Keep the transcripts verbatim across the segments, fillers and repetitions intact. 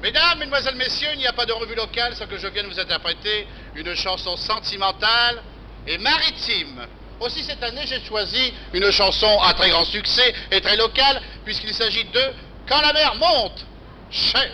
Mesdames, mesdemoiselles, messieurs, il n'y a pas de revue locale sans que je vienne vous interpréter une chanson sentimentale et maritime. Aussi, cette année, j'ai choisi une chanson à très grand succès et très locale, puisqu'il s'agit de Quand la mer monte, chef.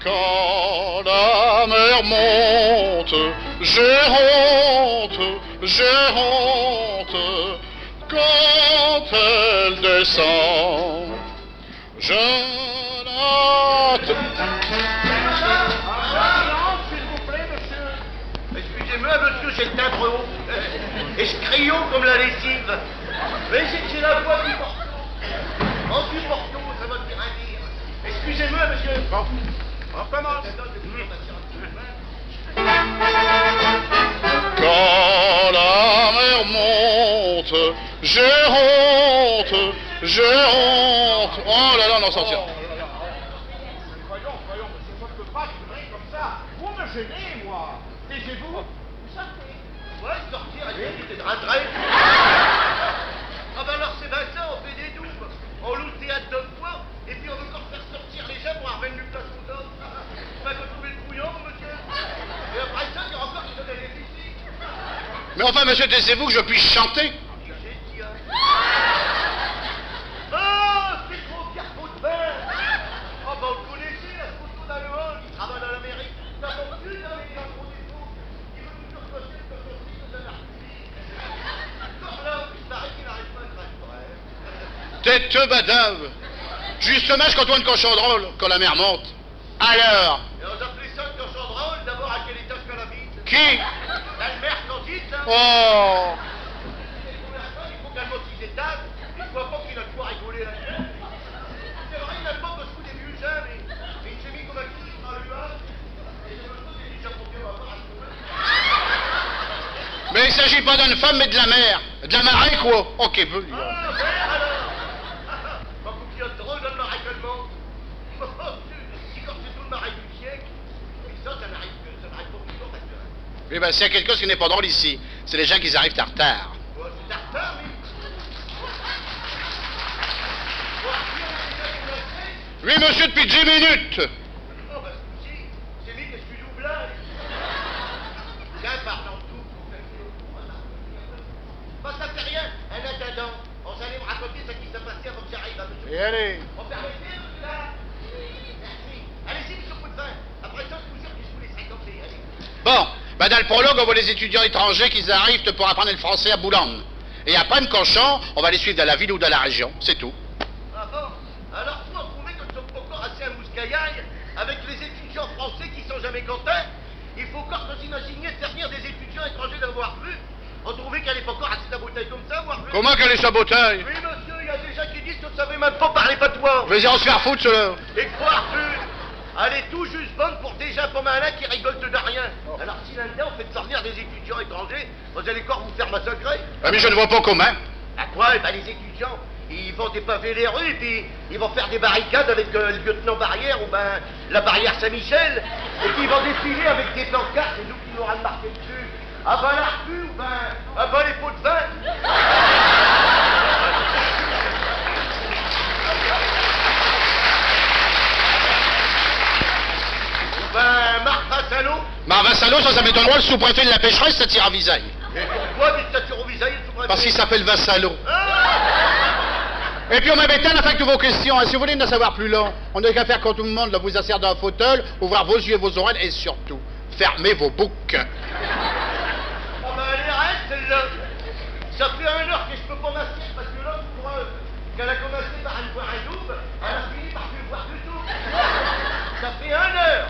Quand la mer monte, j'ai honte, j'ai honte. Quand elle descend, je la... Silence, s'il vous plaît, monsieur. Excusez-moi, monsieur, j'ai le timbre haut. Et je crie haut comme la lessive. Mais j'ai, j'ai la voix du Porto. Oh, du Porto, ça va dire un dire. Excusez-moi, monsieur. Bon, on commence. Quand la mer monte, j'ai honte, j'ai honte. Oh là là, on en sortira. Oh là là. Voyons, voyons, monsieur, je ne peux pas durer comme ça. Vous me gênez, moi. Taisez-vous. Vous sortez. Ouais, sortir avec des draps de rêve. Ah ben alors, c'est Vincent, on fait des doubles. On loue le théâtre deux fois, et puis on veut encore faire sortir les gens pour avoir une place aux autres. Vous m'avez trouvé le brouillon, monsieur. Et après ça, il y a encore des gens à la musique. Mais enfin, monsieur, taisez-vous, que je puisse chanter. J'ai dit, hein. Ah, c'est trop Pierre Faudevin. Ah ben, vous le connaissez, la photo d'Allemands, il travaille à la mairie. Ça fait plus d'un million de défauts. Il veut toujours cocher le cochon. Tais-te, badave. Justement, je contourne un cochon drôle quand la mer monte. Alors ? Et on appelle ça un cochon drôle, d'abord, à quel étage qu'elle habite ? Qui ? La mer, quand dit, hein. Oh. Les commerçants, ils font qu'elle monte six étages, ils voient pas qu'il a de quoi rigoler là-dedans. C'est vrai, il a pas beaucoup des vieux gens, mais, mais il s'est mis comme un cul dans le vase. Mais il s'agit pas d'une femme, mais de la mer. De la marée, quoi. Ok, bon. Ah, ben alors. Bah, vous qui êtes drôle dans le marais tellement. Si quand c'est tout le marais du siècle, et ça, ça n'arrive que, ça n'arrive pas toujours, parce que... Oui, ben, s'il y a quelque chose qui n'est pas drôle ici, c'est les gens qui arrivent en retard. Ouais, c'est en retard, oui. Oui, monsieur, depuis dix minutes. Oh, ben, si, c'est lui qui est celui-là. Tiens, parlant de tout, bah, ça fait rien. En attendant, vous allez me raconter ce qui s'est passé avant que j'arrive, hein, monsieur. Et allez. On peut arrêter, monsieur, là ? Merci. Allez-y, monsieur Potvin. Après ça, je vous jure que je vous laisserai tomber. Allez. Bon, ben, dans le prologue, on voit les étudiants étrangers qui arrivent pour apprendre le français à Boulogne. Et après, me cochon, on va les suivre dans la ville ou dans la région, c'est tout. Ah bon ? Alors, vous, vous trouvez que nous sommes pas encore assez à mouscaillage avec les étudiants français qui sont jamais contents ? Il faut encore nous imaginer de faire venir des étudiants étrangers dans vos revues. Vous trouvez qu'elle est pas encore assez sabotée comme ça, vos revues ? Comment qu'elle est sabotée ? Oui, monsieur, il y a des gens qui disent que vous savez même pas parler patois. Mais on se fait foutre, cela. Et quoi, revues ? Elle est tout juste bonne pour des gens pas malins qui rigolent de rien. Alors, si là-dedans, on fait venir des étudiants étrangers, vous allez encore vous faire massacrer ? Ah, mais je ne vois pas comment. À quoi ? Eh ben, les étudiants, ils vendent des pavés les rues, et puis ils vont faire des barricades avec, euh, le lieutenant Barrière, ou ben, la barrière Saint-Michel, et puis ils vont défiler avec des pancartes, et nous qui nous marqué dessus : « À bas la revue » ou ben, « À bas les pots de vin » ou ben, « Marc Vassalot ». Marc Vassalot, ça, ça m'étonnerait, le sous-préfet de la Pêcheresse, ça tire à Visailles. Et pourquoi, dites, ça tire au Visailles, le sous-préfet ? Parce qu'il s'appelle Vassalot. Ah ! Et puis, on m'embête à la fin de toutes vos questions, hein. Si vous voulez en savoir plus long, on n'a qu'à faire comme tout le monde, là, vous asseyez dans un fauteuil, ouvrir vos yeux et vos oreilles, et surtout, fermez vos bouques. Ah ben, elle est raide, celle-là. Ça fait une heure que je peux pas m'asseoir parce que l'autre, pour, euh, qu'elle a commencé par aller boire un double, elle a fini par plus boire du tout. Ça fait une heure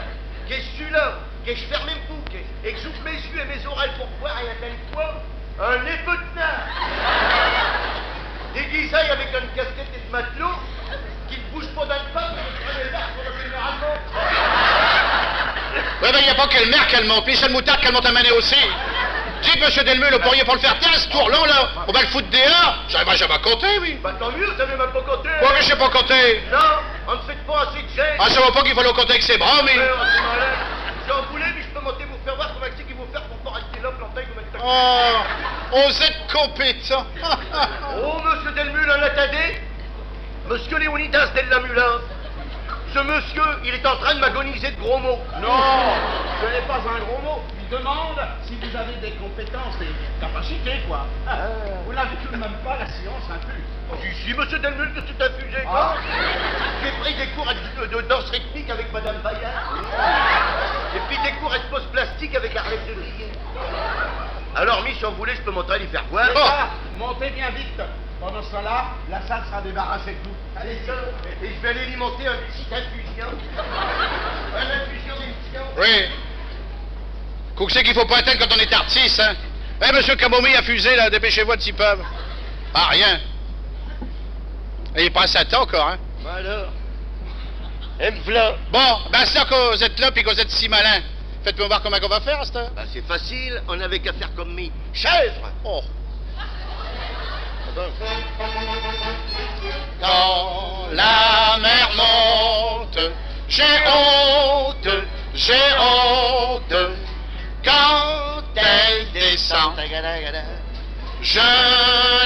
que je suis là, que je ferme mes bouques, et que j'ouvre mes yeux et mes oreilles pour boire, et elle a une fois un épeu de nain. Déguisé avec une casquette de matelot, qui ne bouge pas d'un pas, mais qui traîne les verres pour le généralement. Ouais, ben, y a pas que le maire qu'elle monte, Michel Moutard qu'elle monte à mener aussi. Dites, monsieur Delmule, vous pourriez pas le faire taire, ce tourlon, là ? On va le foutre dehors. J'avais jamais compté, oui. Bah, tant mieux, vous savez même pas compter. Quoi, mais je sais pas compter ? Non, on ne fait pas assez de gestes. Ah, ça va pas qu'il fallait compter avec ses bras, mais... Mais on s'en allait. Si on voulait, mais je peux monter vous faire voir comment c'est qu'il faut faire pour pas rester là, planté comme un... Oh, vous êtes compétent. Oh, monsieur Delmule, en attendez, Monsieur Léonidas Della Mula, ce monsieur, il est en train de m'agoniser de gros mots. Non, ce n'est pas un gros mot. Je lui demande si vous avez des compétences et des capacités, quoi. Ah. Vous n'avez tout de même pas la science infuse. Oh, si, si, monsieur Delmule, que c'est infusé, quoi. Ah. J'ai pris des cours de, de danse rythmique avec Madame Bayard. Et puis des cours de pose plastique avec Arlette Devilliers. Alors, Mich, si vous voulez, je peux monter les faire voir. C'est ça. Montez bien vite. Pendant ce temps-là, la salle sera débarrassée de vous. Allez, ça. Et je vais aller lui monter un petit infusion. Un infusion d'émission. Oui. Qu'est-ce qu'i faut pas attinde quand on est artiste, hein ? Eh, monsieur Camomille infusé, là, dépêchez-vous un petit peu. Ah, rien. Et il passe à temps encore, hein ? Bah alors. Et me v'là. Bon, ben, ça que vous êtes là, puis que vous êtes si malin, faites-moi voir comment on va faire, à cette heure. Bah, c'est facile, on n'avait qu'à faire comme mi. Chèvre ! Oh. Quand la mer monte, j'ai honte, j'ai honte. Quand elle descend, je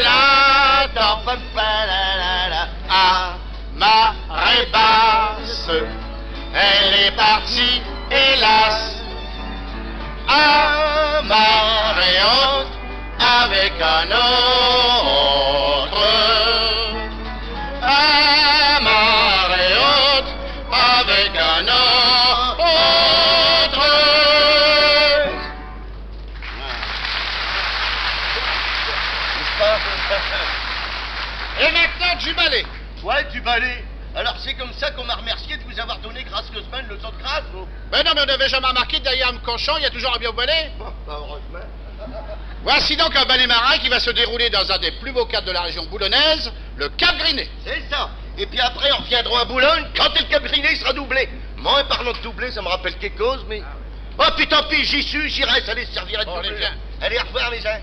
l'attends. À marée basse, elle est partie, hélas. À marée haute, avec un autre. À marée haute, avec un autre. Et maintenant, du balai. Ouais, du balai. Alors, c'est comme ça qu'on m'a remercié de vous avoir donné gracieusement une leçon de grâce, vous. Ben non, mais on n'avait jamais remarqué, derrière un cochon, il y a toujours un vieux balai. Bon, bah, heureusement. Voici donc un balai marin qui va se dérouler dans un des plus beaux caps de la région boulonnaise, le Cap Griné. C'est ça. Et puis après, on reviendra à Boulogne quand le Cap Griné sera doublé. Moi, en parlant de doublé, ça me rappelle quelque chose, mais... Oh, puis tant pis, j'y sus, j'y reste, allez, servir de... Bon, allez, doublure. Viens. Allez, au revoir, mes gens.